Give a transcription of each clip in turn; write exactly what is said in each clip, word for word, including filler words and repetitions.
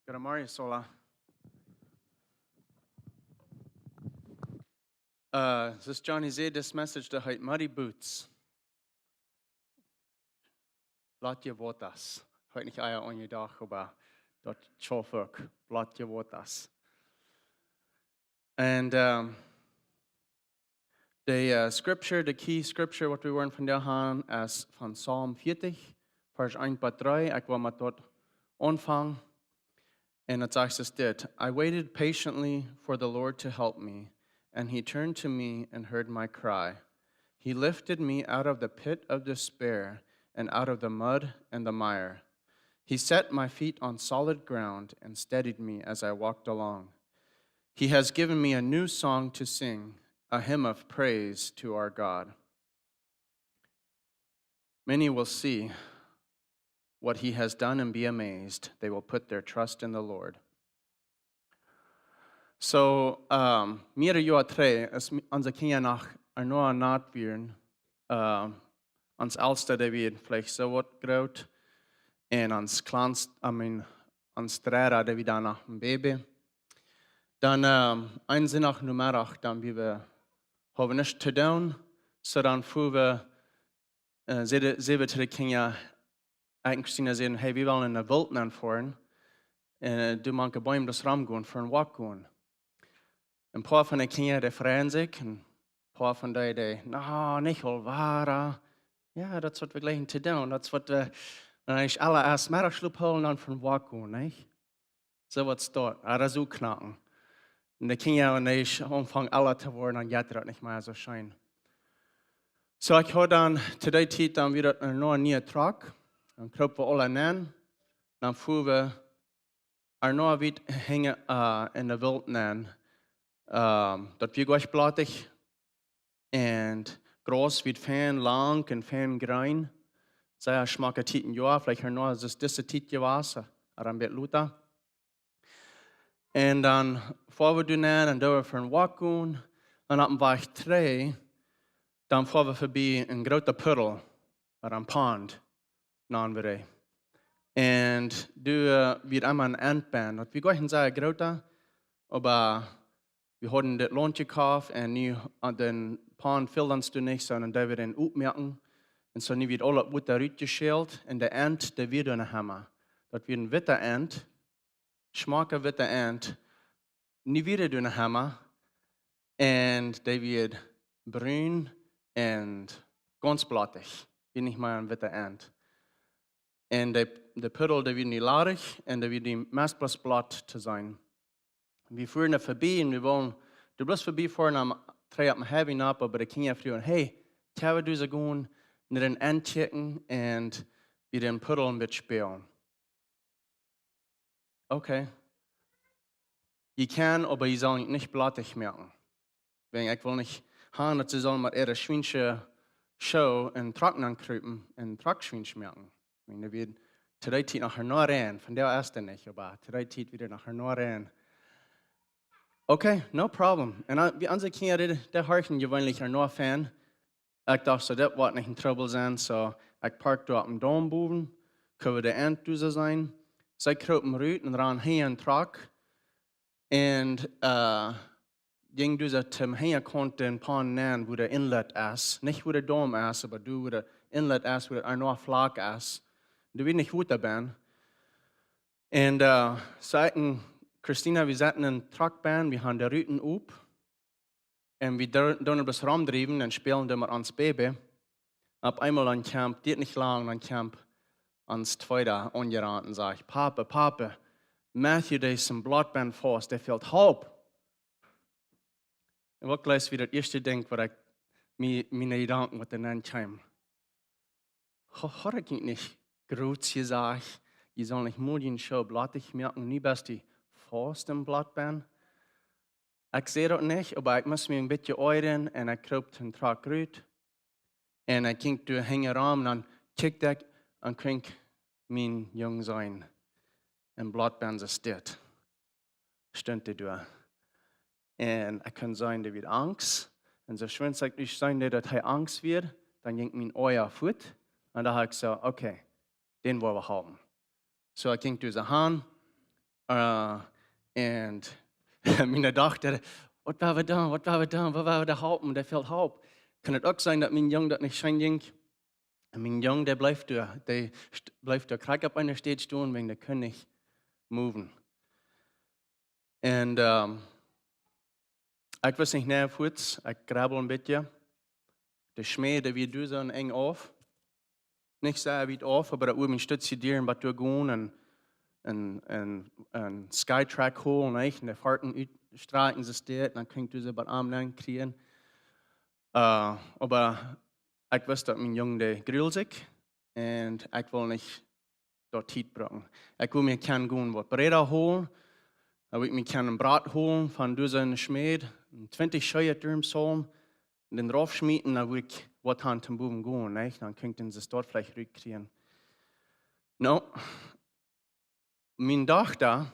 Good morning, Sola. Uh, this Johnny Z, this message to hate muddy boots. Blatje Wotas. Heute nicht Eier on your dog, aber dort Chofuk. Blatje Wotas. And um, the uh, scripture, the key scripture, what we were in von der Hand, is von Psalm forty, Vers eins bis drei. Ich will mit dort anfangen. And it says this: I waited patiently for the Lord to help me, and he turned to me and heard my cry. He lifted me out of the pit of despair and out of the mud and the mire. He set my feet on solid ground and steadied me as I walked along. He has given me a new song to sing, a hymn of praise to our God. Many will see what he has done and be amazed. They will put their trust in the Lord. So, um, mehrere Jahre drei, es mi- unsere Kinder nach Arnoa naht wieren, uh, ons Ältester, der wird vielleicht so was groß, und ons Kleinst, I mean, ons Dreder, der wird danach ein Baby. Dann, um, ein Sonntag Nachmittag, dann wie wir haben nichts zu tun, so dann fuhren wir, uh, sehen, sehen wir zu den Kindern, ich und Christina sagen, hey, wir wollen in den Wald fahren, uh, du manke Bäume das Raum gehen, für einen Walk gehen. Ein paar von den Kindern, die freuen sich, ein paar von denen, die, na, nicht wohl wahr. Ja, das ist, was wir gleich zu tun. Das ist, was wir, wenn ich alle erst Mittagsschlaf holen, dann für einen Walk gehen, nicht? So was dort, aber so knacken. Und die Kinder, wenn ich anfange, älter zu werden, dann geht das nicht mehr so schön. So, ich habe dann, zu der Zeit, dann wieder einen neuen Truck. Dann kropen wir alle rein. Dann fuhren wir Arnoa wird hängen, uh, in den Wald rein. Um, dort wia gleich blattig. Und Gras wia fein lang und fein grün. Sea schmocke Tiet em Joa, veleicht Arnoa es es dise Tiet jewast, ooda een bät lota. Und dann fuaren wir dort rein und doonen wir für einen Walk gehen. Und opp dem Wajch trigj, dann fuaren wir vebie een groota Puddel, ooda een Pond, nanen wir dee. Und doa, uh, wia emma een Ent bennen. Daut wia goanich een sea groota, oba wie hauden daut Launt jekoft un nu aun dän Pond fäld ons doa nich, sonda dee wia dan oppjemoakt. Un soo nu wia aul daut Wota rutjeschält un de Ent, dee wia doa noch emma. Daut wia een witta Ent, schmocka witta Ent, nu wia dee doa noch emma, un dee wia brun un gaunz blattich, wia nich mea een witta Ent. Un de, de Puddel, dee wia nu ladich un dee wia nu meist bloos blaut to seenen. Wie fuaren doa vebie un wie wullen doa bloos vebie foaren, om trigj opp dän Highway nopp, oba de Kjinja fruagen: "Hey, kjenn wie doa soo gonen, no dän Ent kjikjen un bie dän Puddel een bät spälen?" Okay. Jie kjennen, oba jie sellen junt nich blattich moaken. Wäajen ekj well nich haben, daut see sellen met äare schwiensche Schoo en Truck nenkriepen un Truck schwiensch moaken. Ekj meen, daut wia to dee Tiet noch no rein, vondoag es daut nich, oba to dee Tiet wia noch no rein. Okay, no problem. Un dan, wie onse Kjinja, dee, dee horchen jeweenlich no fein. Ekj docht soo, daut woat nich een Trubbel sennen, soo ekj park doa opp dän Daum bowen, kjenn wie de Ent doa seenen. See kropen rut un rannen hinja dän Truck. Un, äh, jinjen doa tom Hinjakaunt dän Pond nenn, wua de Inlet es. Nich wua de Daum es, oba doa wua de Inlet es, wua daut noch flach es. Doa wia nich Wota bennen. Un, äh, soo ekj un Christina, wie saten em Truck bennen, wie haben de Ruten op. Un wie do-, doonen bloos romdriewen un spälen doa met ons Baby. Opp eemol dan kjemt, diet nich lang, dan kjemt ons Tweeda aunjerannt un sajcht: "Papa, Papa, Matthew, dee es em Bloodband faust, dee fält Help." Un waut jleefst, wia daut ieeschte Dinkj, waut ekj, mie-, miene Jedanken, waut doa nenn kjeemen. Ha-, haud ekj nich jrod jesajcht, jie sellen nich mol june Schoo blattich moaken, nu best du faust em Bloodband? Ekj säd daut nich, oba ekj must mie een bät oajren un ekj kroop dän Truck rut. Un ekj jinkj doa hinjaraun, dan kjikj ekj un kjikj mien Jung seenen em Bloodband soo steit. Stunt hee doa. Un ekj kunn seenen, dee wia angst. Un soo schwind ekj seenen deed, daut hee angst wia, dan jinkj mien Oaja fuat. Un dan docht ekj soo: "Okay, dän woa wie haben." Soo, ekj jinkj doa soo han. Äh, un miene Dochta, waut woa wie doonen, waut woa wie doonen, woo woa wie dee halpen, dee fält Help. Kaun et uk sennen daut mien Jung daut nich scheen jinkj? Un mien Jung, dee bleef doa, dee st-, bleef doa krakjt opp eene Städ stonen, wäajen dee kunn nich moven. Un, ähm, ekj wist nich, nä, fuaz, ekj grebbeld een bät. De Schmäd, dee wia doa soo enj auf. Nich sea wiet auf, oba daut wia een Stootje dieren, waut doa gonen un, un, un, un Skytrax holen, nich? Un de Foaten utstrakjen, soo steit, dan kunn ekj doa soo waut aun kjrieen. Äh, oba ekj wist daut mien Jung, dee grult sikj. Un ekj wull nich doa Tiet brucken. Ekj wull mie kjennen gonen waut Breeda holen. Dan wull ekj mie kjennen een Brot holen von doa soo enne Schmäd, een twintich Schee derch dän Saum, un dan rauf schmieten, dan wull ekj waut han toom bowen gonen, nich? Dan kunn ekj dän soo doa veleicht rutkjrieen. No, miene Dochta,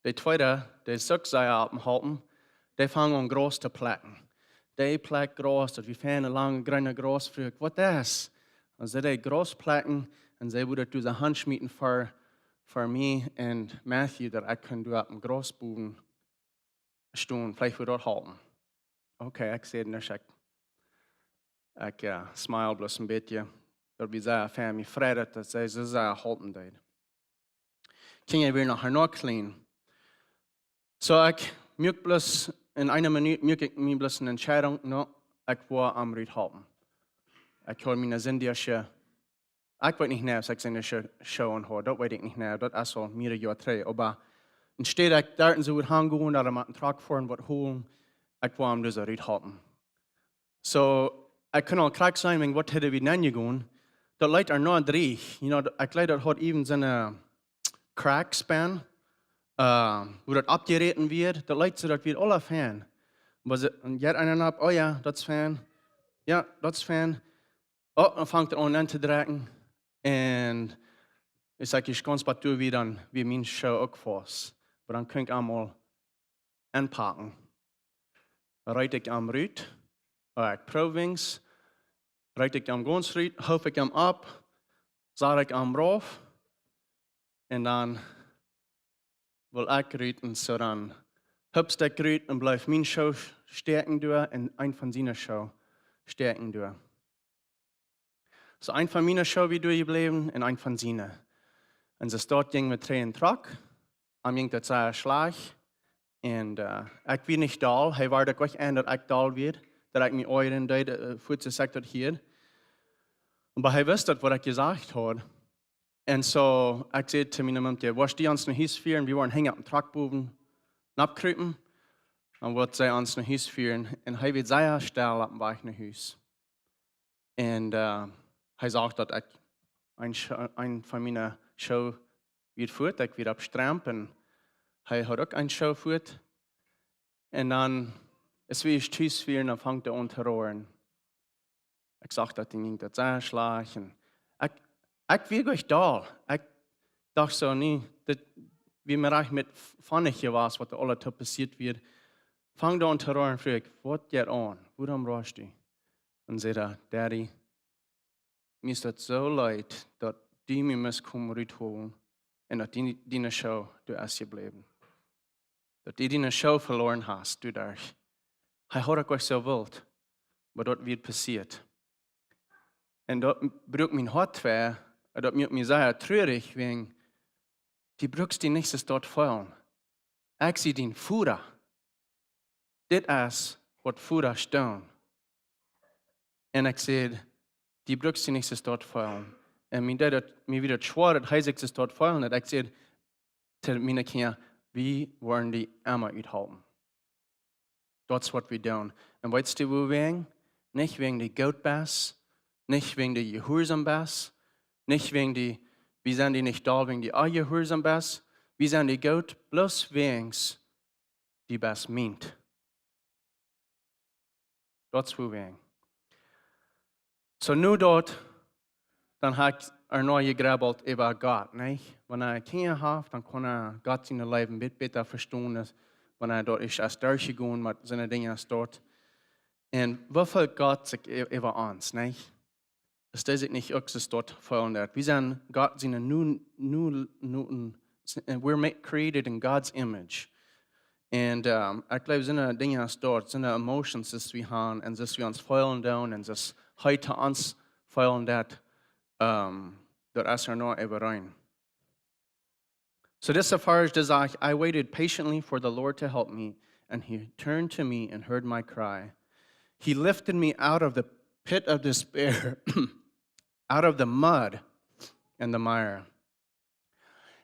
dee tweede, dee es uk sea opp em Halpen, dee funk aun Graus to plekjen. Dee plekjt Graus, daut wia fein lange, jreene Graus, fruach ekj, waut es? Un see deed Graus plekjen, un see wull daut doa soo han schmieten fa, fa mie un Matthew, daut ekj kunn doa opp em Graus bowen stonen, veleicht wudd daut halpen. Okay, ekj säd nuscht, ekj, ekj, äh, smile bloos een bät. Daut wia sea fein, mie freid daut, daut see soo sea halpen deed. Kjinja, wia noch noch kjlien. So, ekj muak bloos, en eene Minut muak ekj mie bloos eene Entscheidunk, no, ekj woa am rut halpen. Ekj haud miene Sinndach, ekj weet nich, nä, aus ekj siene Scho-, Schoh aun haud, daut weet ekj nich, nä, daut es aul mearere Joa trigj. Oba enne Städ ekj doa en soo wudd han gonen, daut hee mott een Truck foaren, waut holen, ekj woa am doa soo rut halpen. So, ekj kunn aul krakjt seenen, wäajen waut hee wia nenjegonen. Daut leet doa noch dreech. You know, ekj leet daut haud even soone Cracks bennen, äh, woo daut aufjeräten wia. Daut leet soo, daut wia aula fein. Oba see, un jeit eena opp, oh jo, daut es fein. Jo, daut es fein. Oh, dan fangt hee aun, aun to drekjen. Un ekj saj, ekj gaunz bie doa wia dan, wia mien Schoh uk faust. Oba dan kunn ekj am aul enpacken. Reet ekj am rut, äh, ekj proow weens, reet ekj am gaunz rut, hoof ekj am opp, sad ekj am rauf, un dan wull ekj rut, un soo dan hupst ekj rut un bleef mien Schoh stäakjen doa un een von siene Schoh stäakjen doa. So, een von miene Schoh wia doa jebläwen un een von siene. Un see stonen, jinjen wie trigj en Truck. Am jinkj daut sea schlajcht. Un, äh, ekj wia nich doll. Hee wort uk aun, daut ekj doll wia. Daut ekj mie oajren deed, äh, fuaz aus ekj daut hieed. Oba hee wist daut, waut ekj jesajcht haud. Un so, ekj säd to miene Mame, woascht du ons no Hus fieren? Wie woaren hinjen opp dän Truck bowen nopp krupen. Dan woat see ons no Hus fieren. Un hee wia sea stell opp dän Wajch no Hus. Un, äh, hee sach daut ekj een Scho-, een von miene Schoh wia fuaz, ekj wia opp Stramp un hee haud uk een Schoh fuaz. Un dan, aus wie tus wieren, dan funk hee aun to roaren. Ekj sach daut, dän jinkj daut sea schlajcht. Un ekj, ekj wia uk doll. Ekj docht soo, nä, daut wia mie rajcht met fonnich jewast, waut doa aula too passieet wia. Funk hee aun to roaren, fruach ekj, waut jeit aun? Wuarom roascht du? Un säd hee, Daddy, mie es daut soo leet, daut du mie must komen rutholen un daut dee, diene Schoh doa es jebläwen. Daut du diene Schoh veloaren hast, du doa. Hee haud uk waut soo wult, oba daut wia passieet. Un daut bruak mien Hoat wee, un daut muak mie sea trurich, wäajen du brukst die nich soo doll feelen. Ekj sie dien Voda. Dit es waut Vodasch doonen. Un ekj säd, du brukst die nich soo doll feelen. Un mie deed daut, mie wia daut schwoa, daut hee sikj soo doll feelen deed. Ekj säd to miene Kjinja, wie woaren die emma uthalpen. Daut es waut wie doonen. Un weetst du wuarom? Nich wäajen du goot best, nich wäajen du jehuarsom best, nich wäajen du, wie sent die nich doll wäajen du onjehuarsom best, wie sent die goot, bloos wäajen du best mient. Daut es wuarom. So nu daut, dan hab ekj ea noch jegrebbelt äwa Gott, nä? Wan eena Kjinja haft, dan kaun eena Gott sien Läwen een bät bäta vestonen, aus wan eena doa es, es derchjegonen met soone Dinja aus daut. Un woo feelt Gott sikj ä-, äwa ons, nä? Es daut nich uk soo doa feelen daut? Wie sent Gott siene nu-, nu-, nu-, And we're ma- created in God's image. Und ähm, ekj jleew, soone Dinja aus daut, soone emotions, daut wie haben, un daut wie ons feelen doonen, un daut hee to ons feelen deed, ähm, daut es doa noch äwareen. So this Safarge does I, I waited patiently for the Lord to help me, and he turned to me and heard my cry. He lifted me out of the pit of despair, out of the mud and the mire,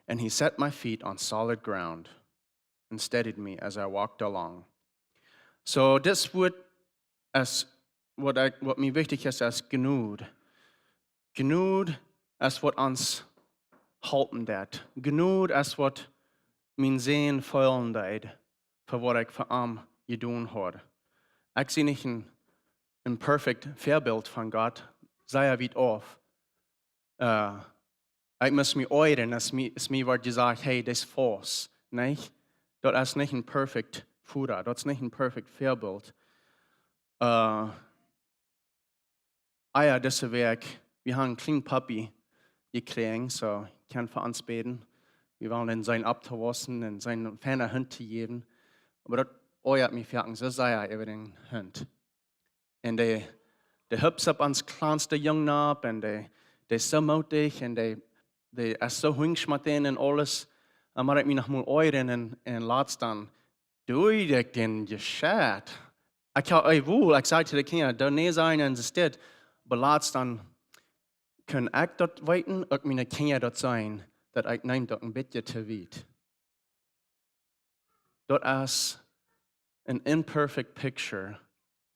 and he set my feet on solid ground and steadied me as I walked along. So this would, as, waut ekj, waut mie wichtich es, es Jnod. Jnod es waut ons halpen deed. Jnod es waut mien Sän feelen deed, fa waut ekj fa am jedonen haud. Ekj sie nich een, een perfect Väabilt von Gott, sea wiet auf. Äh, ekj mott mie oajren, aus mie, aus mie woat jesajcht, hey, daut es faulsch. Nä, daut es nich een perfect Voda, daut es nich een perfect Väabilt. Äh, ah jo, dise Wäakj, wie haben een kjlienen Puppy jekjräajen, so ekj kaun fa am bäden. Wie wellen am sennen opptowaussen un am een feinen Hunt to jäwen. Oba daut oajat mie foaken, soo sea äwa dän Hunt. Un dee, dee hupst opp ons kjlanste Jung nopp un dee, dee es soo mootich un dee, dee es soo hunjsch met dän un aules. Un mott ekj mie noch mol oajren un, un latst dan, doo ekj dän jescheit. Ekj hab, ej, woll, ekj säd to de Kjinja, doo nä sajen un soo wieda. Oba latst dan kunn ekj daut weeten, uk miene Kjinja daut seenen, daut ekj neem daut een bät too wiet. Daut es an imperfect picture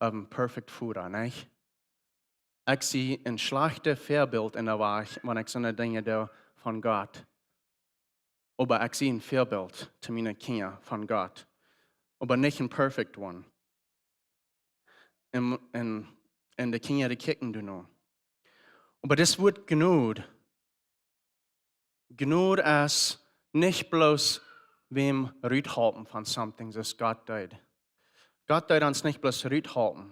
of a perfect Voda, nich? Ekj sie een schlajchtet Väabilt en de Wajch, wan ekj soone Dinja doo von Gott. Oba ekj sie een Väabilt to miene Kjinja von Gott. Oba nich een perfect one. Un, un, un de Kjinja, dee kjikjen doano. Oba dit Wuat Jnod, Jnod es nich bloos wäm ruthalpen von something, soo aus Gott deed. Gott deed ons nich bloos ruthalpen,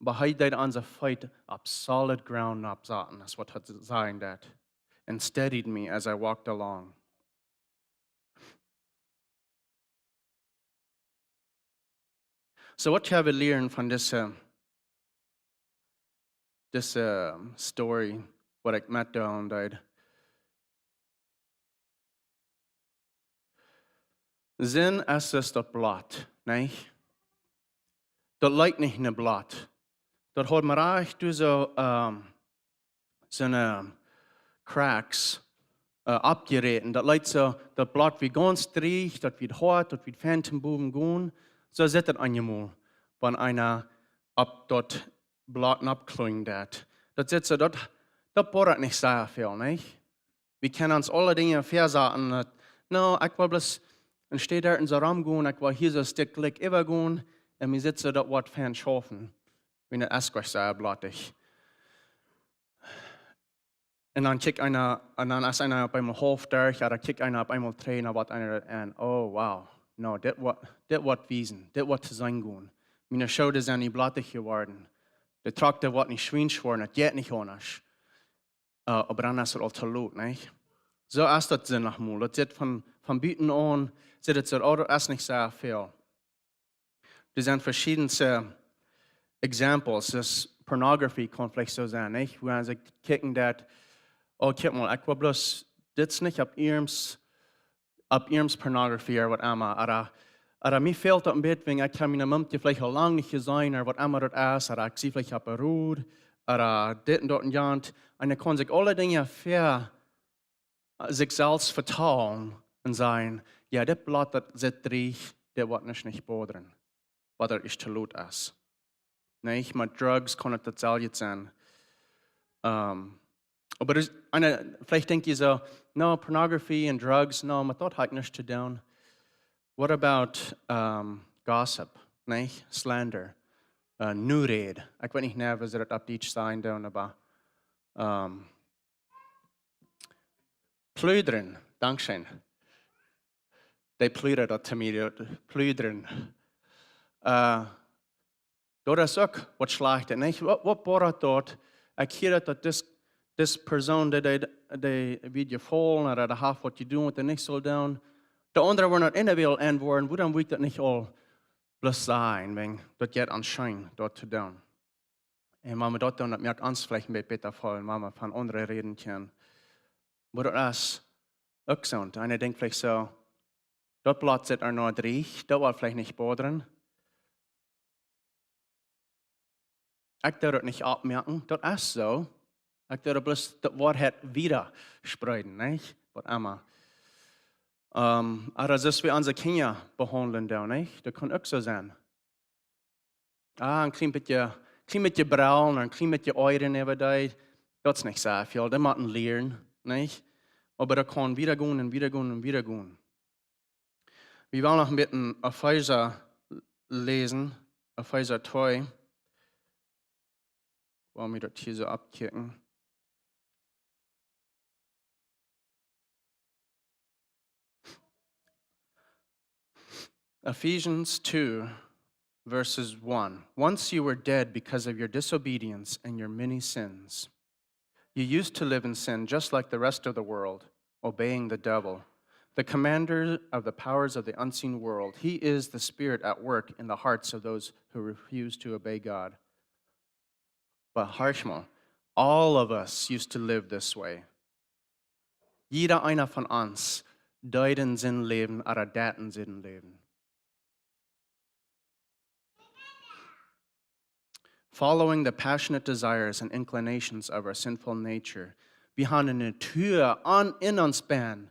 oba hee deed onse Feet opp solid ground oppsaten, es waut hee sajen deed. And steadied me as I walked along. So waut kjenn wie lieren von dise, dise story, waut ekj met doa aun deed? Sind es daut Blaut, nich? Daut leet nich en daut Blaut. Daut haud mau rajcht doa soo, ähm, soone cracks, äh, aufjeräten. Daut leet soo, daut Blaut wia gaunz drieech, daut wia hoat, daut wia fein toom bowen gonen. Soo sitt daut eenjemol, wan eena opp daut Blaut noppkjlunjen deit. Daut sitt soo, daut, daut bodat nich sea väl, nich? Wie kjennen ons aule Dinja väasaten, daut, no, ekj well bloos een Stoot doa un soo romgonen, ekj well hia soo een Stekj jlikj äwagonen, un wie sitten soo daut waut fein schaufen. Wie ne Esquash sea blautich. Un dan kjikjt eena, un dan es eena opp eemol haulf doa, ooda kjikjt eena opp eemol trigj, dan woat eena daut, un, oh, wow. No, dit woat, dit woat wiesen, dit woat to sennen gonen. Miene Schoo sent nich blautich jeworden. De Trock, dee woat nich schwiensch woaren, daut jeit nich aundasch. Äh, oba dan es et aul too lot, nich? Soo es daut soo noch mol. Daut sitt von, von buten aun, sitt et soo, oh, daut es nich soo väl. Doa sent veschiedne examples, daut pornography kaun veleicht soo sennen, nich? Wua eena kjikjen deit, oh, kjikj mol, ekj well bloos, dit es nich opp iernst, opp iernst pornography ooda waut emma. Ooda, ooda mie fält daut een bät, wan ekj hab miene Momkje veleicht aul lang nich jeseenen, ooda waut emma daut es, ooda ekj see veleicht opp de road, ooda dit un daut un jant. Un dan kaun sikj aule Dinja ver, sikj selfst vetalen un sajen, jo, dit Blaut, daut sitt drieech, dit woat nich, nich bodren. Waut daut es too lot es. Nich, met drugs kaun et daut selwje sennen. Ähm, oba daut es, eena, veleicht denkjt jie soo, no, pornography and drugs, no, met daut hab ekj nuscht to doonen. What about, ähm, gossip, nich? Slander, äh, Noräd. Ekj weet nich, woo see daut opp Dietsch sajen doonen, oba, ähm, pludren, dankscheen. Dee pludren daut to mie, dee pludren. Äh, daut es uk waut Schlajchtet, nich? Waut, waut bodat daut? Ekj hia daut, daut dis-, dise Persoon, dee, dee, dee wia jefaulen, ooda dee haft waut jedonen, waut hee nich sull doonen. De aundre woaren daut enne Welt enwoaren, wuarom wudd ekj daut nich aul bloos sajen, wan daut jeit ons scheen, daut to doonen. Un wan wie daut doonen, daut moakt ons veleicht een bät bäta feelen, wan wie von aundre räden kjennen. Oba daut es uk soo. Un eena denkjt veleicht soo, daut Blaut sitt ea noch dreech, daut woat veleicht nich bodren. Ekj doo daut nich oppmoaken, daut es soo. Ekj doo daut bloos de Woarheit wieda spreeden, nich? Waut emma. Ähm, oba soo aus wie onse Kjinja behaundlen doonen, nich? Daut kaun uk soo sennen. Ah, een kjlien bät, kjlien bät Brellen, een kjlien bät Oaja äwa dee. Daut es nich soo väl, dee motten lieren, nich? Oba daut kaun wieda gonen un wieda gonen un wieda gonen. Wie wellen noch een bät Efeesa läsen, Efeesa twee. Woa wie daut hia soo aufkjikjen? Ephesians two, verses one. Once you were dead because of your disobedience and your many sins. You used to live in sin just like the rest of the world, obeying the devil, the commander of the powers of the unseen world. He is the spirit at work in the hearts of those who refuse to obey God. But horch mol, all of us used to live this way. Jieda eena von ons deed en Sind läwen, ooda deit en Sind läwen. Following the passionate desires and inclinations of our sinful nature. Wie haben eene Natua aun, en ons benn,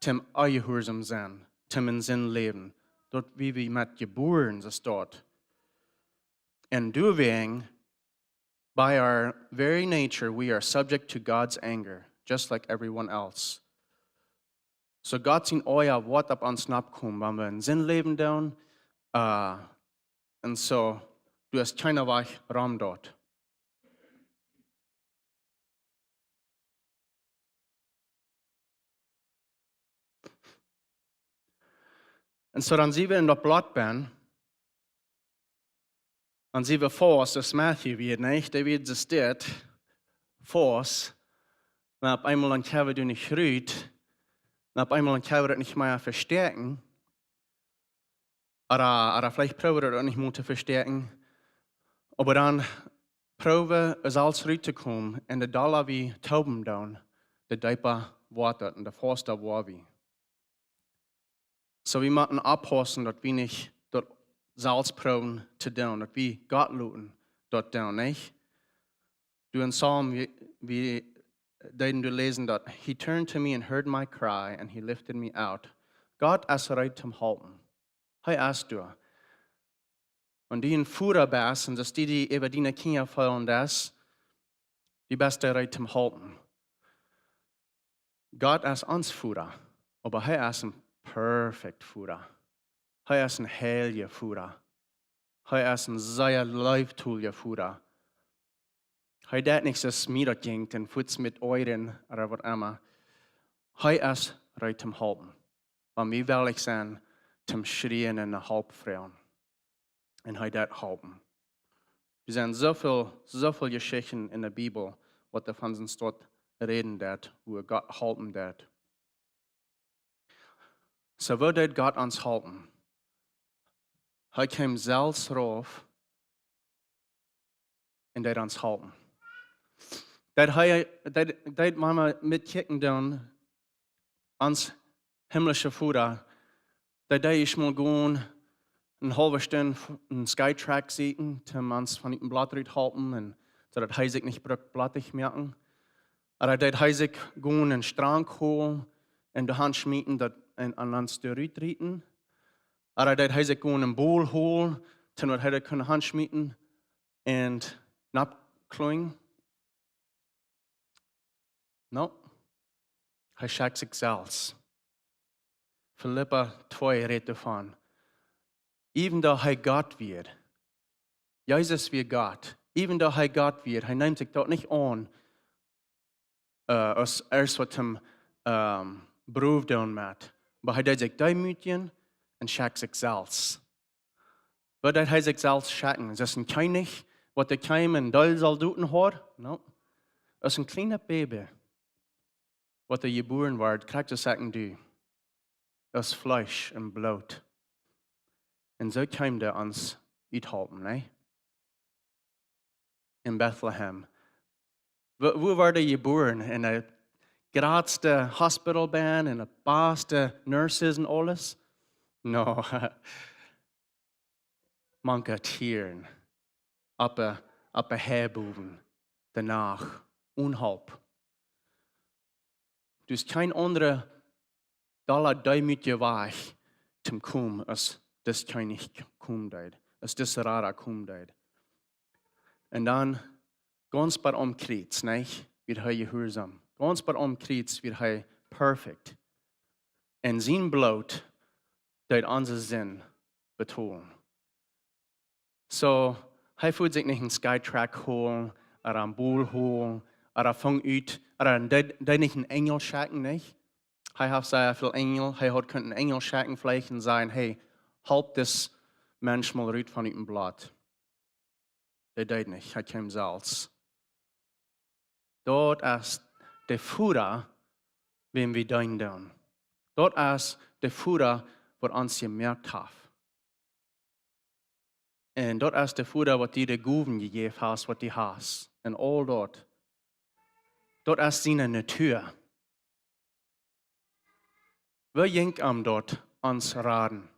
toom onjehuarsom sennen, toom en Sind läwen. Daut wie, wie met jebuaren, soo steit. And doing, by our very nature, we are subject to God's anger, just like everyone else. Soo Gott sien Oaja woat opp ons nopp komen, wan wie en Sind läwen doonen. Äh, un soo, du hast kjeenen Wajch rom daut. Un soo dan sent wie en daut Blaut benn, dan sent wie faust, soo aus Matthew wia, nich? Dee wia soo stell faust. Un opp eemol dan kjenn wie doa nich rut. Un opp eemol dan kjenn wie daut nich mea vestäakjen. Ooda, ooda veleicht proowen wie daut uk nich mea to vestäakjen. Oba dan proowen wie selfst rut to komen un de dolla wie tooben doonen, de deepa woat daut un de fausta woa wie. Soo wie motten oppaussen, daut wie nich daut selfst proowen to doonen, daut wie Gott loten daut doonen, nich? Doa en Psalm, wie, wie deeden doa läsen daut: "He turned to me and heard my cry, and he lifted me out." Gott es reed toom halpen. Hee es doa. Wan du een Voda best un daut die, die äwa diene Kjinja feelen deist, du best reed toom halpen. Gott es ons Voda, oba hee es een perfect Voda. Hee es een heilja Voda. Hee es een sea leeftolja Voda. Hee deit nich soo aus mie daut jinkj un fuats met Oaja ooda waut emma. Hee es reed toom halpen. Wan wie wellich sent toom schrieen un no Help froagen. Un hee deit halpen. Doa sent soo väl, soo väl Jeschichten en de Bibel, waut doavon sent, daut räden deit, woo Gott halpen deit. Soo, woo deit Gott ons halpen? Hee kjeem selfst rauf un deed ons halpen. Daut hee, daut, daut wan wie met kjikjen doonen, ons himlische Voda, daut hee ieescht mol gonen eene haulwe Stund een Skytrax sieekjen, toom ons von dän Blaut rut halpen, un soo daut hee sikj nich brukt blottich moaken. Ooda daut hee sikj gonen een Strang holen un doa han schmieten daut un aun ons doa rut rieten. Ooda daut hee sikj gonen een Bol holen, toom daut hee daut kunn han schmieten un nopp kloajen. No, hee schekjt sikj selfst. Filippa twee rät doavon. Even though hee Gott wia, Jesus wia Gott, even though hee Gott wia, hee neem sikj daut nich aun, äh, aus, aus waut hee, ähm, Prow doonen mott. Oba hee deed sikj deemootjen un schekjt sikj selfst. Waut deed hee sikj selfst schekjen? Es daut een Kjennich, waut doa kjeem un doll Soldoten haud? No. Aus een kjlienet Baby, waut doa jebuaren wort, krakjt aus ekj un du, aus Fleesch un Bloot. Un soo kjeem hee ons uthalpen, nä? En Bethlehem. Wua, wua wort hee jebuaren? En daut jratste Hospital bennen, en de baste Nurses un aules? No. Mank de Tieren, oppe, oppe Heiboowen, de Nacht, onen Halp. Doa es kjeen aundra dolla deemootja Wajch toom komen, aus dis Kjennich komen deed, aus dis Rada komen deed. Un dan gaunz bat aum Kjriez, nä, wia hee jehuarsom. Gaunz bat aum Kjriez wia hee perfekt. Un sien Bloot deed onse Sind betolen. Soo, hee fuat sikj nich een Skytrax holen, ooda een Bull holen, ooda funk ut, ooda deed, deed nich een Enjel schekjen, nich? Hee haud sea väl Enjel, hee haud kunt een Enjel schekjen veleicht un sajen: "Hey, halp dis Mensch mol rut von utem Bloot." Dee deed nich, hee kjeem selfst. Daut es de Voda, wäm wie deenen doonen. Daut es de Voda, waut ons jemoakt haft. Un daut es de Voda, waut die de Gowen jejäft haft, waut du hast. Un aul daut. Daut es siene Natua. Woo jinkj am daut, ons raden?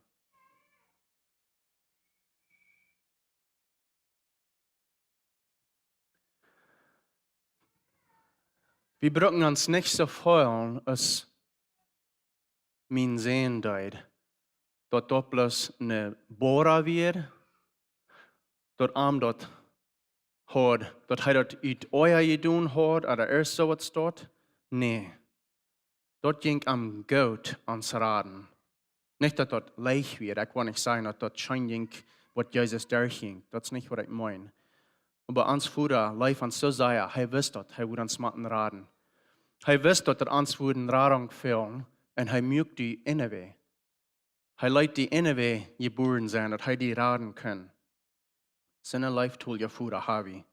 Wie brucken ons nich soo feelen, aus mien Sän deed, daut daut bloos een Boda wia, daut am daut haud, daut hee daut ut Oaja jedonen haud, ooda ieescht soo waut doa. Nä. Daut jinkj am goot, ons raden. Nich daut daut leicht wia, ekj well nich sajen daut daut scheen jinkj, waut Jesus derchjinkj. Daut es nich waut ekj meen. Oba ons Voda leeft ons soo sea, hee wist daut, hee wudd ons motten raden. Hee wist daut, daut ons wudd Radunk fälen, un hee muak die enne Wäaj. Hee leet die enne Wäaj jebuaren sennen, daut hee die raden kunn. Sien Leeftolja Voda hab wie.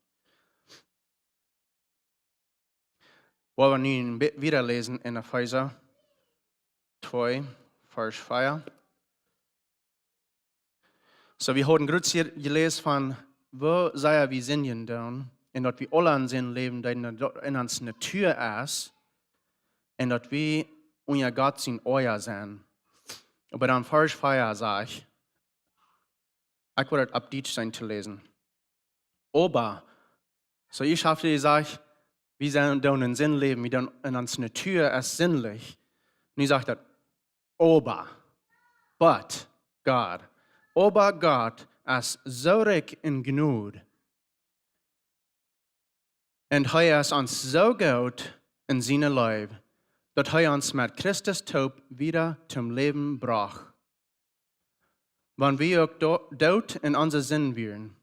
Woa wie nu een bät wieda läsen en Efeesa twee, Varsch vea. Soo, wie hauden krakjt hia jeläst von, woo sea wie sindjen doonen, un daut wie aula en Sind läwen, dee en, en ons Natua es, un daut wie unja Gott sien Oaja sent. Oba dan Varsch vea sajcht, ekj well daut opp Dietsch sennen to läsen. Oba, soo, ekj hab jesajcht, wie sent, doonen en Sind läwen, wie doonen en ons Natua es sindlich. Nu sajcht daut, oba, but God. Oba Gott es soo rikj en Jnod. Un hee es ons soo goot en siene Leew, daut hee ons met Christus toop wada toom Läwen brocht. Wan wie uk do-, doot en onse Sind wieren,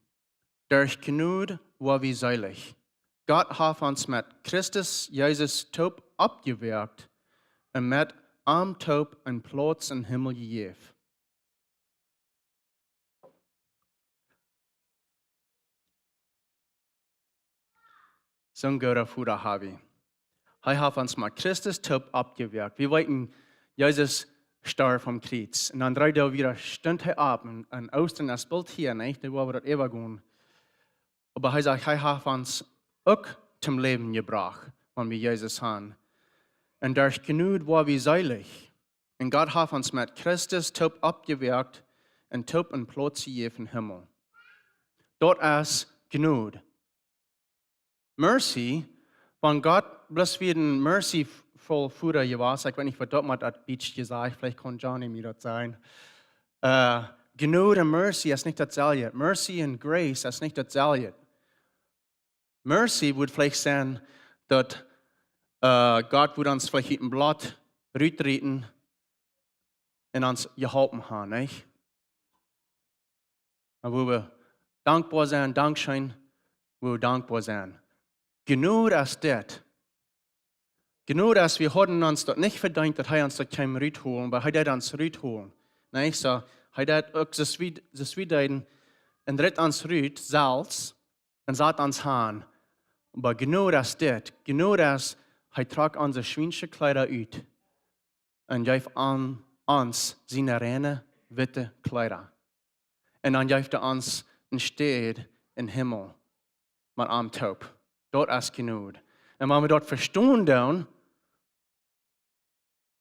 derch Jnod woa wie seelich. Gott haft ons met Christus Jesus toop oppjewakjt un met am toop een Plauz em Himmel jejäft. Soon gooda Voda hab wie. Hee haft ons met Christus toop oppjewakjt. Wie weeten, Jesus storf aum Kjriez. Un dan dree Doag wieda stunt hee opp. Un, un Oostren es boolt hia, nich? Dan woa wie daut äwagonen. Oba hee sajcht, hee haft ons uk toom Läwen jebrocht, wan wie Jesus han. Un derch Jnod woa wie seelich. Un Gott haft ons met Christus toop oppjewakjt un toop een Plauz jejäft em Himmel. Daut es Jnod. Mercy, wan Gott bloos wia een merciful Voda jewast, ekj weet nich waut daut met daut Dietsch jesajcht, veleicht kaun Johnny mie daut sajen. Äh, Jnod un mercy es nich daut selwje. Mercy un grace es nich daut selwje. Mercy wudd veleicht sennen, daut, äh, Gott wudd ons veleicht utem Bloot rutrieten un ons jeholpen han, nich? Dan wua wie dankboa sent, dankscheen, wua wie dankboa sent. Jnod es dit. Jnod es, wie hauden ons daut nich vedeent, daut hee ons daut kjeem rutholen, oba hee deed ons rutholen. Nä, ekj saj, hee deed uk soo aus wie, soo aus wie deeden, un ritt ons rut, selfst, un sat ons han Oba Jnod es dit. Jnod es, hee trock onse schwiensche Kjleeda ut un jeef aun ons siene reine, witte Kjleeda. Un dan jeef hee ons eene Städ em Himmel met am toop. Daut es Jnod. Un wan wie daut vestonen doonen,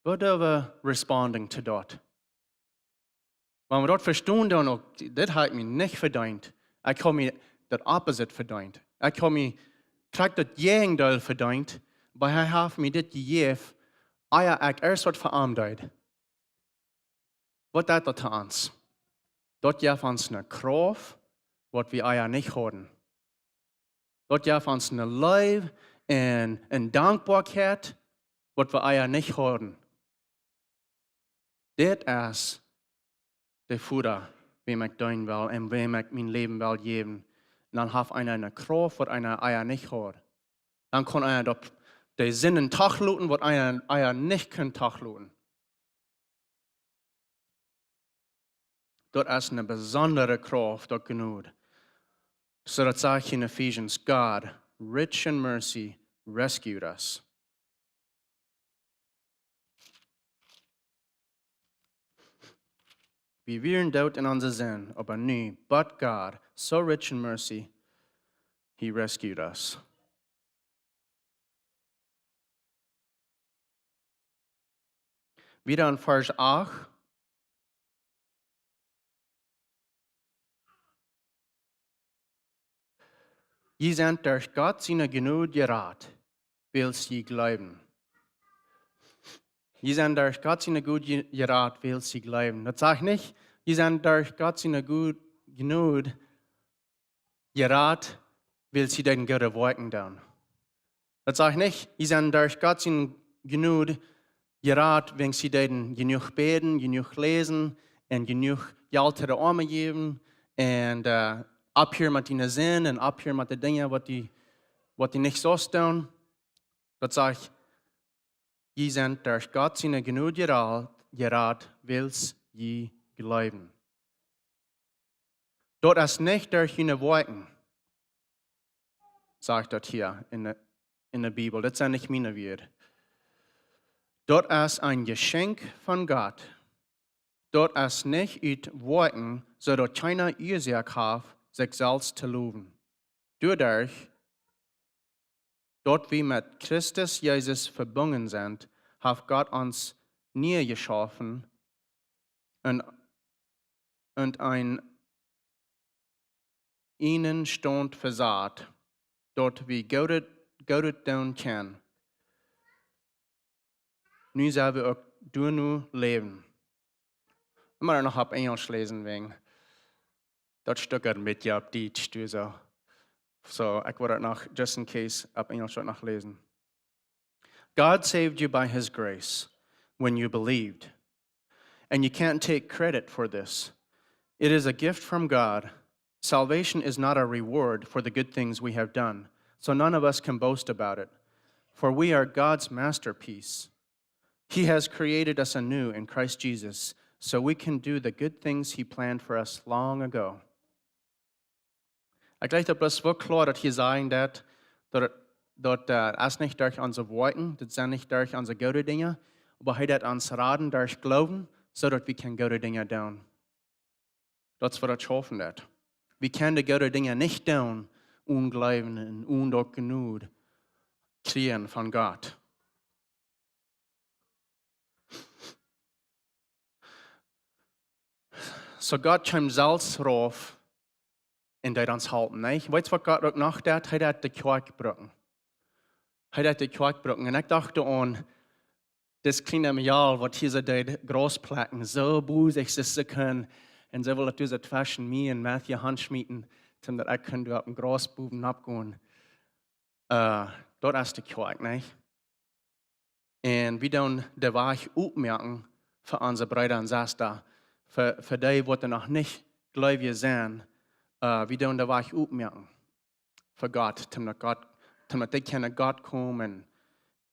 waut doo wie responding to daut? Wan wie daut vestonen doonen, uk, dit hab ekj mie nich vedeent. Ekj hab mie daut opposite vedeent. Ekj hab mie krakjt daut Jäajendeel vedeent, oba hee haft mie dit jejäft, ea ekj ieescht waut fa am deed. Waut deit daut to ons? Daut jeft ons eene Krauft, waut wie ea nich hauden. Daut jeft ons eene Leew un eene Dankboakjeit, waut wie ea nich hauden. Dit es de Voda, wäm ekj deenen well un wäm ekj mien Läwen well jäwen. Un dan haft eena eene Krauft, waut eena ea nich haud. Dan kaun eena daut, de Sinden toloten, waut eena ea nich kunn toloten. Daut es eene besondre Krauft, daut Jnod. Soo daut sajcht en Ephesians, God, rich in mercy, rescued us. Wie wieren doot en onse Sind, oba nu, but God, so rich in mercy, he rescued us. Wieda en Varsch acht. Jie sent derch Gott siene Jnod jerat, wiels jie jleewen. Jie sent derch Gott siene Jnod je-, jerat, wiels jie jleewen. Daut sajcht nich, jie sent derch Gott siene Jnod, Jnod jerat, wiels jie deeden goode Woakjen doonen. Daut sajcht nich, jie sent derch Gott siene Jnod jerat, wiels jie deeden jenuach bäden, jenuach läsen un jenuach Jelt to de Oame jäwen un, äh, opphieren met diene Sind un opphieren met de Dinja, waut jie, waut jie nich sellen doonen. Daut sajcht, jie sent derch Gott siene Jnod jerat, jerat, wiels jie jleewen. Daut es nich derch june Woakjen, sajcht daut hia en de, en de Bibel. Daut sent nich miene Wieed. Daut es een Jeschenkj von Gott. Daut es nich ut Woakjen, soo daut kjeena Uasoak haft, sikj selfst to lowen. Doaderch, daut wie met Christus Jesus vebungen sent, haft Gott ons nie jeschaufen un, un een eenen Staunt vesat, daut wie Goodet, Goodet doonen kjennen. Nu sell wie uk doano läwen. Ekj mott noch opp Enjlisch läsen, wäajen daut Stekj haud mie opp Dietsch, du, soo. Soo, ekj wull daut noch, just in case, opp Enjlisch daut noch läsen. God saved you by his grace when you believed. And you can't take credit for this. It is a gift from God. Salvation is not a reward for the good things we have done, so none of us can boast about it. For we are God's masterpiece. He has created us anew in Christ Jesus, so we can do the good things he planned for us long ago. Ekj jleew daut bloos woo kloa daut hia sajen deit, daut, daut, äh, es nich derch onse Woakjen, daut sent nich derch onse goode Dinja, oba hee deit ons raden derch Gloowen, soo daut wie kjennen goode Dinja doonen. Daut es waut daut schaufen deit. Wie kjennen de goode Dinja nich doonen, onen Gloowen un onen daut Jnod kjrieen von Gott. Soo Gott kjeem selfst rauf un deed ons halpen, nä? Weetst waut Gott uk noch deit? Hee deit de Kjoakj brucken. Hee deit de Kjoakj brucken. Un ekj docht aun dit kjliene Mejal, waut hia soo deed Graus plekjen, soo bosich soo kunn. Un soo wull daut doa soo tweschen mie un Matthew han schmieten, soo daut ekj kunn doa opp daut Graus bowen oppgonen. Äh, daut es de Kjoakj, nä? Un wie doonen de Wajch opmoaken fa onse Breeda un Sestren, fa, fa dee, waut noch nich jleewje sent, äh, wie doonen de Wajch opmoaken fa Gott, toom daut Gott, toom daut dee kjennen no Gott komen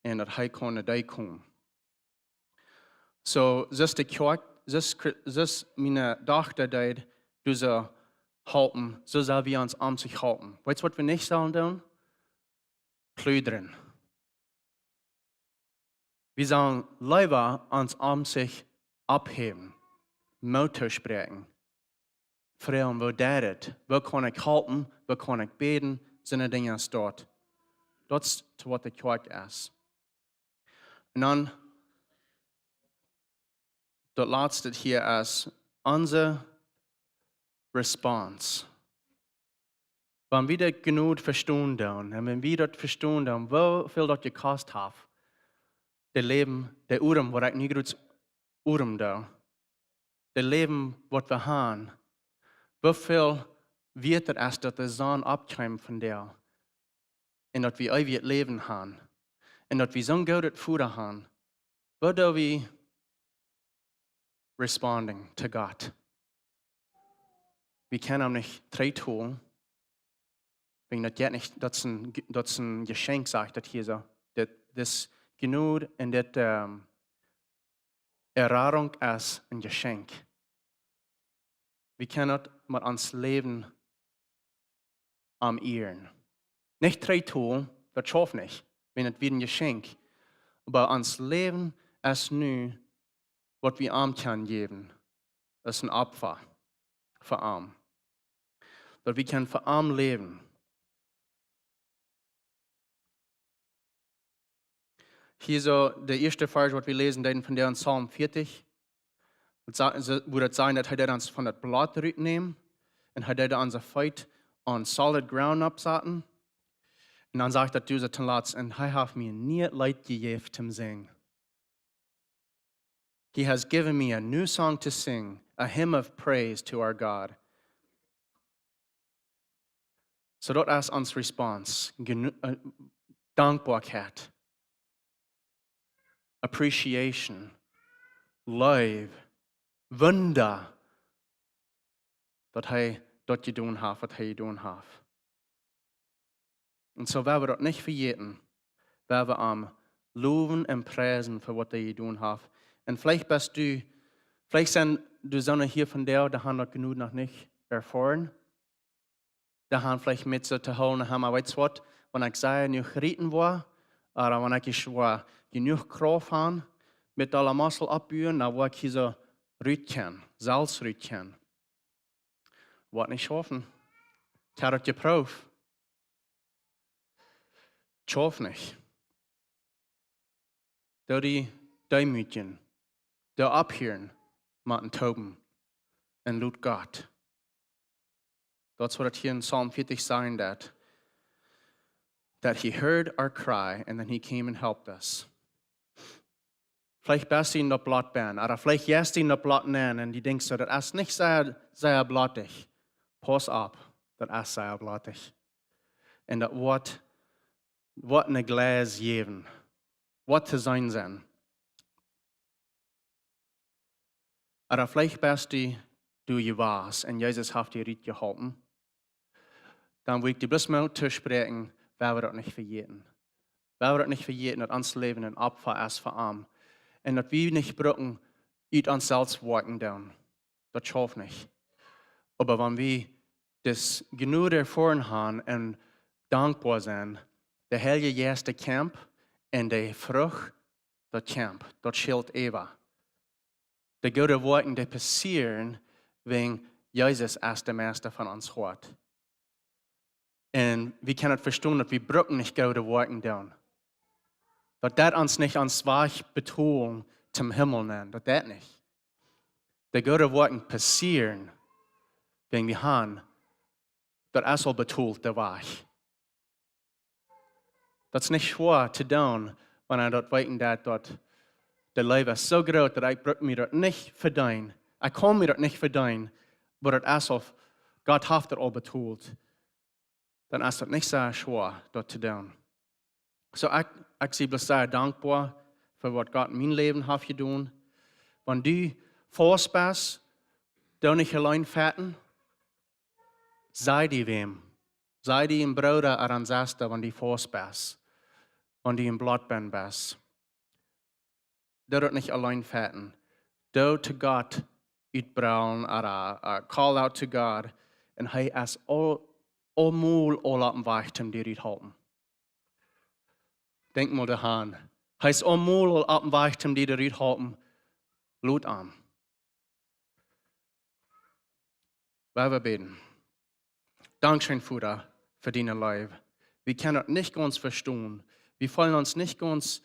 un daut hee kaun no dee komen. Soo, soo aus de Kjoakj, soo aus Chri-, soo aus miene Dochta deed, doa soo halpen, soo sell wie ons aun sikj halpen. Weetst waut wie nich sellen doonen? pludren. Wie sellen leewa ons aun sikj opphäwen, Moot toospräakjen, froagen: "Woo deit et? Woo kaun ekj halpen? Woo kaun ekj bäden?" Soone Dinja es daut. Daut es to waut de Kjoakj es. Un dan daut latste hia es onse response. Wan wie de Jnod vestonen doonen, un wan wie daut vestonen doonen, woo väl daut jekost haft, de Läwen, de Odem, waut ekj nu groots Odem doo, de Läwen, waut wie haben, woo väl wieet et es daut de Sonn oppkjeem vondoag, un daut wie eewjet Läwen haben, un daut wie soon goodet Voda haben, woo doo wie responding to Gott? Wie kjennen am nich trigjtolen, wäajen daut jeit nich, daut es een, daut es een Jeschenkj, sajcht daut hia soo. Dit, dit Jnod un dit, ähm, Errettunk es een Jeschenkj. Wie kjennen daut met ons Läwen am ieren. Nich trigjtolen, daut schauft nich, wan et wada een Jeschenkj. Oba ons Läwen es nu, waut wie am kjennen jäwen, es een Opfa fa am. Daut wie kjennen fa am läwen. Hia soo, de ieeschte Varsch, waut wie läsen deeden vondoag en Psalm vieetich, daut sa-, se-, woo daut sajcht, daut hee deed ons von daut Bloot rutnämen un hee deed onse Feet on solid ground oppsaten. Un dan sajcht daut doa soo toom latsten: "Un hee haft mie een niet Leet jejäft toom sinjen." "He has given me a new song to sing, a hymn of praise to our God." So daut es ons response. Genu-, äh, Dankboakjeit. Appreciation. Leew. Wunda. Daut hee daut jedonen haft, waut hee jedonen haft. Un soo woa wie daut nich vejäten, woa wie am lowen un priesen fa waut hee jedonen haft. Un veleicht best du, veleicht sent doa soone hia vondoag, dee haben daut Jnod noch nich erfoaren. Dee haben veleicht met soo to hoolen, haben, weetst waut, wan ekj sea jenuach rieten woa, ooda wan ekj jenuach Krauft hab, met aule Muskel oppbuen, dan woa ekj hia soo rutkjennen, selfst rutkjennen. Woat nich schaufen. Ekj hab daut jeprooft. Schauft nich. Doo die deemootjen. Doo opphieren met een Toben. Un lot Gott. Daut es waut et hia en Psalm vieetich sajen deit. That he heard our cry and then he came and helped us. Veleicht best du en daut Bloot bennen, ooda veleicht jeist du en daut Bloot nenn un du denkjst soo, daut es nich sea, sea blootich. Pauss opp, daut es sea blootich. Un daut woat, woat een Jleis jäwen, woat to seenen sennen. Ooda veleicht best du doa jewast un Jesus haft die rutjeholpen. Dan well ekj die bloos Moot toospräakjen, woa wie daut nich vejäten. Woa wie daut nich vejäten, daut ons Läwen een Opfa es fa am. Un daut wie nich brucken ut ons selfst woakjen doonen. Daut schauft nich. Oba wan wie daut Jnod erfoaren haben un dankboa sennen, de Heilje Jeist dee kjemt un de Frucht, daut kjemt, daut schilt äwa. De goode Woakjen, dee passieren, wäajen Jesus es de Meista von ons Hoat. Un wie kjennen daut vestonen, daut wie brucken nich goode Woakjen doonen. Daut deit ons nich ons Wajch betolen toom Himmel nenn. Daut deit nich. De goode Woakjen passieren, wäajen wie haben, daut es aul betolt, de Wajch. Daut es nich schwoa to doonen, wan eena daut weeten deit, daut de Leew es soo groot, daut ekj bruck mie daut nich vedeenen. Ekj kaun mie daut nich vedeenen, oba daut es aul, Gott haft et aul betolt. Dan es daut nich soo schwoa, daut to doonen. Soo, ekj, ekj sie bloos sea dankboa fa waut Gott en mien Läwen haft jedonen. Wan du faust best, doo nich auleen fechten. Saj die wäm. Saj die een Brooda ooda eene Sesta, wan du faust best. Wan du em Bloot bennen best. Doo daut nich auleen fechten. Doo to Gott utbrellen, ooda, uh, call out to God. Un hee es aul, aulmol aul oppem Wajch toom die ruthalpen. Denkj mol doaraun. Hee es aul mol opp dän Wajch, om die doa rut to halpen. Lot am. Wie wellen bäden. Dankscheen, Voda, fa diene Leew. Wie kjennen daut nich gaunz vestonen. Wie feelen ons nich gaunz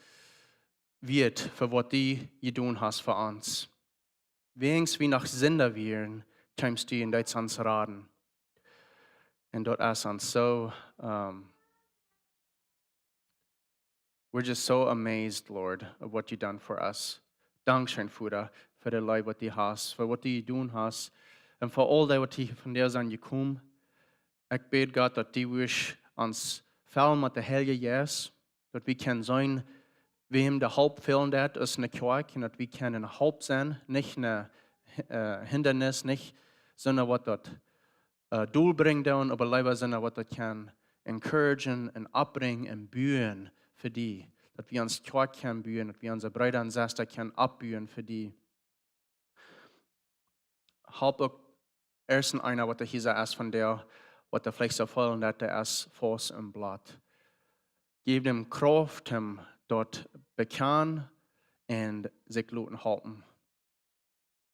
wieet fa waut du jedonen hast fa ons. Wäajens wie noch Sinda wieren, kjeemst du un deedst ons raden. Un daut es ons soo, um, we're just so amazed, Lord, of what you done for us. Dankscheen, Voda, fa de Leew waut du hast, fa waut du jedonen hast, un fa aul dee waut hia vondoag sent jekomen. Ekj bäd, Gott, daut du wurscht ons fellen met dän Heiljen Jeist, daut wie kjennen seenen, wäm de Help fälen deit, es eene Kjoakj, un daut wie kjennen eene Help sennen, nich een, äh, Hindanis, nich, sonda waut daut, äh, Dol brinjen deit, oba leewa sonda waut daut kaun encouragen un oppbrinjen un buen fa die. Daut wie ons Kjoakj kjennen buen, daut wie onse Breeda un Sestren kjennen oppbuen fa die. Halp uk irjenteena, waut hia es vondoag, waut veleicht soo feelt, daut hee es faust em Blatt. Jeff am Krauft, am daut bekjanen un sikj loten halpen.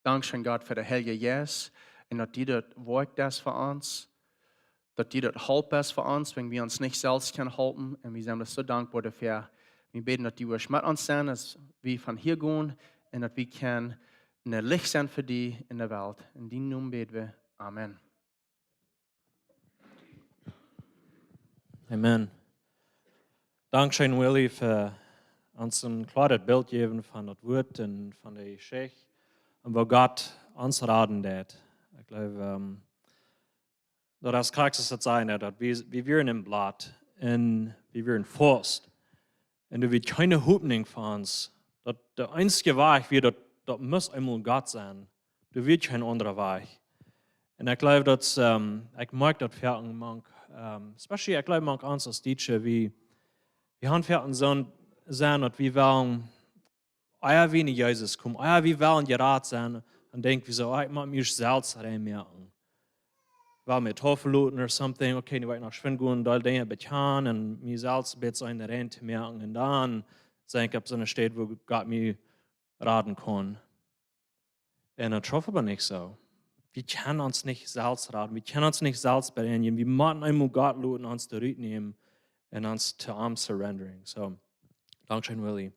Dankscheen, Gott, fa dän Heiljen Jeist un daut du daut Woakj deist fa ons, daut du daut Help best fa ons, wan wie ons nich selfst kjennen halpen. Un wie sent die soo dankboa doafäa. Wie bäden, daut du wurscht met ons sennen, aus wie von hia gonen, un daut wie kjennen een Licht sennen fa die en de Welt. En dienen Nomen bäd wie. Amen. Amen. Dankscheen, Willy, fa ons een kloaret Bilt jäwen von daut Wuat un von de Jeschicht un woo Gott ons raden deed. Ekj jleew, ähm, daut es krakjt soo aus daut sajcht, daut wie, wie wieren em Blatt un wie wieren faust. Un doa wia kjeene Hopninj fa ons. Daut de eensje Wajch wia, daut, daut must eemol Gott sennen. Doa wia kjeen aundra Wajch. Un ekj jleew daut, ähm, ekj moakj daut foaken mank, ähm, especially, ekj jleew, mank ons aus Dietsche, wie, wie haben foaken soon Senn, daut wie wellen, ea wie no Jesus komen, ea wie wellen jerat sennen, dan denkj wie soo: "Oh, ekj mott mie selfst rein moaken." Well mie Taufe loten or something, okay, nu well ekj noch schwind gonen, deel Dinja bekjanen un mie selfst een bät rein to moaken. Un dan sie ekj opp soone Städ, wua Gott mie raden kaun. Un daut schauft oba nich soo. Wie kjennen ons nich selfst raden. Wie kjennen ons nich selfst bereinjen. Wie motten eemol Gott loten ons doa rutnämen un ons to am surrendering. So, dankscheen, Willy.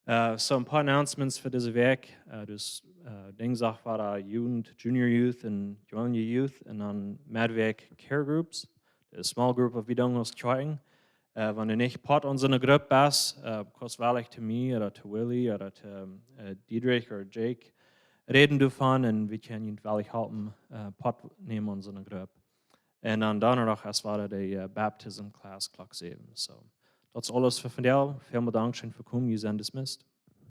Äh, so een poa Announcements fa dise Wäakj. Äh, dus, äh, Dinjsdach wia Jugend, Junior Youth un Junior Youth. Un dan Meddwäakj Care Groups. De Small Group, waut wie dan aus Kjoakjen. Äh, wan du nich Poat aun soone Grupp best, äh, kaust wellich to mie ooda to Willy ooda to, äh, Diedrich ooda Jake räden doavon un wie kjennen die wellich halpen, äh, Poat nämen aun soone Grupp. Un dan Donnadach es wada de, äh, Baptism Class Klock säwen. So, daut es aules fa vondoag. Välmol dankscheen fa komen. Jie sent dismissed.